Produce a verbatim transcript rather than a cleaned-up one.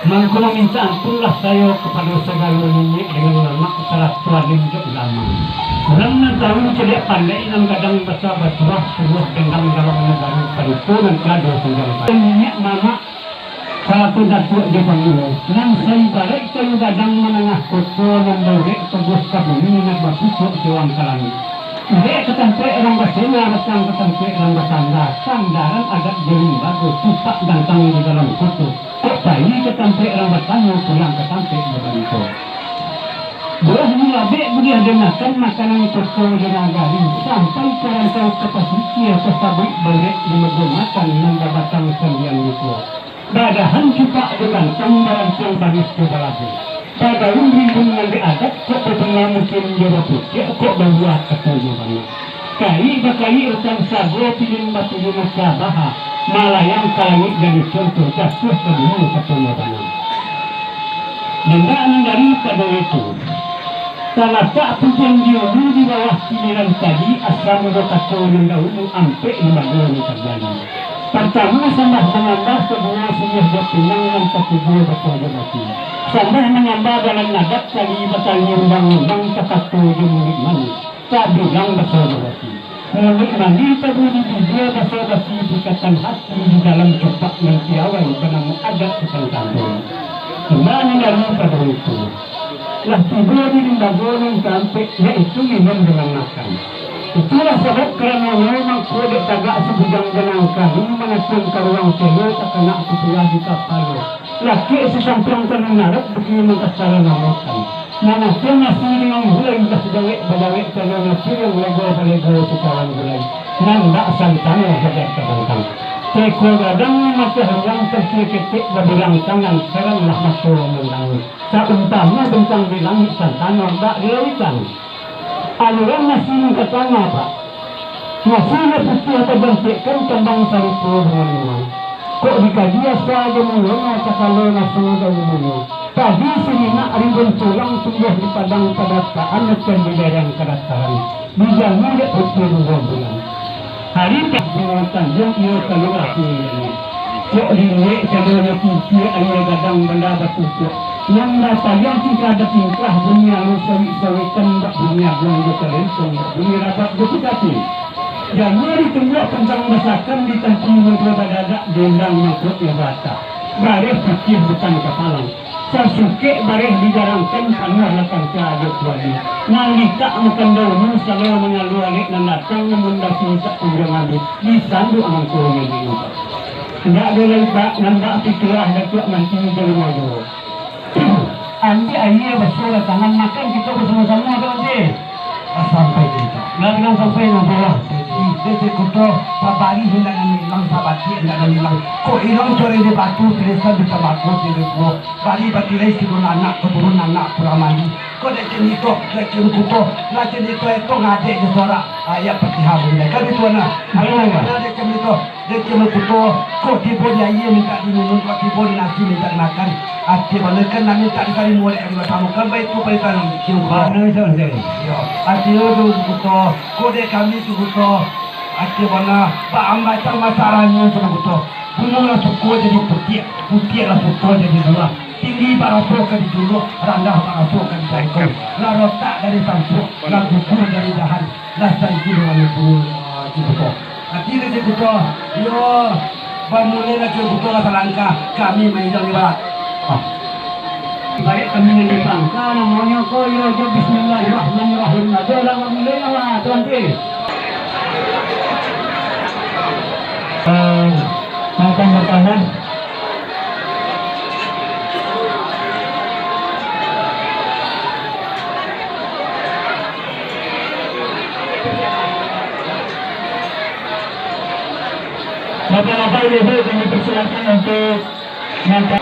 Mangko maminta ampunlah sayo kapado sagalo niniak dengan mamak, sarato alim jo ulama. Urang nan tahu cadiak pandai, nan gadang basa batuah, suluah dendang dalam nagari, paduko nan tiado sanjang. Niniak mamak, sarato datuak jo pangulo, nan saibaraik kayu gadang manangah koto, nan baurek toboh ka bumi, nan bapucuak tiwang ka langik. Urek ka tampek urang basela, batang ka tampek urang basanda, sandaran adat jo limbago, tupak gantang di dalam koto. Kok pai ka tampek urang batanyo, pulang ka tampek babanto. Buah murabek buliah dimakan, makanan koto jo nagari, sampai ka rantau ka pasisia, tasabuik baurek di mago makan, nan babatang sandiang muko. Badahan cupak jo gantang, barantiang baris jo balabo. Badaun rimbun nan di adat, kok babunga musim jo bapucuak, kok babuah katonyo bana. Kaik bakaik rukang sago, pilin bapilin asa baha, malayang ka langik jadi contoh, jatuah ka bumi katonyo bana. Indak nan daripado itu, talatak pucuang di ulu, di bawah piliran tadi, asa mudo kato nan dahulu, ampek limbago nan tajadi. Partamo sambah manyambah, kaduo suluah jo pinang, nan katigo baso jo baki. Sambah manyambah dalam adat, kali batali undang-undang, takato jo muluik manih, tabilang baso jo baki. Muluik manih tabunyi bibia, baso baki di ikatan hati, di dalam cupak nan piawai, banamo adat sukan kampung. Indak nan daripado itu, lah tibo di limbago nan kaampek, yaitu minum dengan makan. Itulah sabab karanonyo mangko dek tagak sabujang ganang kayu, manatuang karuang celo, takanak kupulah di kapalo. Lakek sasampiang talingarak, bukik mangkasala namokan. Manatuang nasi dengan gulai, lah jawek bajawek, calo nasi yang lego balego, sikawan gulai. Nan dak santano hajar tabangkang. Teko gadang mamakai ruang, tangkia ketek babilang tangan, saranlah mato mandangi. Saumpamo bintang di langik, santano dak di lautan. Aliran nasi nan ka tangah, Pak. Nasi nan putiah tabantikkan, kambang sarupo bungo limau. Kok dikaji asa jo mulonyo, takalo naso daulunyo. Padi sirinak rimbun tulang, tumbuah di padang padataan, macam di lereng kadataran. Dijamu dek putiah bungo bulan. Hari Tanjuang, iyo kaluar api. Kok lingek calonyo, kinciak aia gadang banda batutuak. Nan bapaliang tingkah batingkah, bunyi alun sawik-sawikan, bak bunyi aguang jo kalentong, bak bunyi rabak jo pitapi. Janyo ditumbuak pantang basakan, ditampi mudo badadak, dendang mangkok jo bata. Bareh putiah bukan kapalang. Sasukek bareh dijarangkan, panuah lah kangka jo kuali. Nan litak makan daun, salo mangalu alek nan datang, mamundasi sak panjang abih, disanduak mangkonyo di lubang. Indak ado lai, Pak, nan bak pituah Datuak Manti jo limo juo. Ambiak aia baso datangan, makan kito basamo-samo, Datuak Manti. Sampai kito. Lah, bilang sampai, nyo lah. Jadi, dek Kuto, sabari indak nan ilang, sabatiak indak nan ilang. Kok ilang coreng di batu, tulisan di tabako, di kuo. Bari batilai si dun anak, keturun anak, kurang mandi. Kok dek cem ito, dek cem Kuto, lah cem ito, eto ngadek di sorak. Ayat Fatihah bunyi. Kan itu, anak. Ayo, ayo. Anak dek cem ito. Dek cem Kuto, kok tibo di aia mintak diminum, kok tibo di nasi mintak dimakan. Ati bana kan nami tak ditarimo dek kami basamo, kan baitu parintah nami, Cem Kuto. Bana, Cem, Cem. Yo, ati lo tu Kuto, kok dek kami tu Kuto. Ati bana, bak ambacang masaranyo Cem Kuto. Bungo lah suko jadi putiak, putiak lah suko jadi buah. Tinggi baraso ka dijuluk, randah baraso ka dijangkau. Lah rotak dari sampuak, lah gugur dari dahan. Lah saigi dengan ibu, ah, Cik Kuto. Ati dek Cik Kuto, iyo, bamulai lah Cik Kuto lah salangkah, kami maijang di barat. Ah. Baik kami nan di pangka, namonyo ko, iyo, jo bismillahirrahmanirrahim. Ajo lah bamulai lah, Tuan Ti. Eh, makan makanan. Bapak-bapak, ibu-ibu, kami persilakan untuk makan.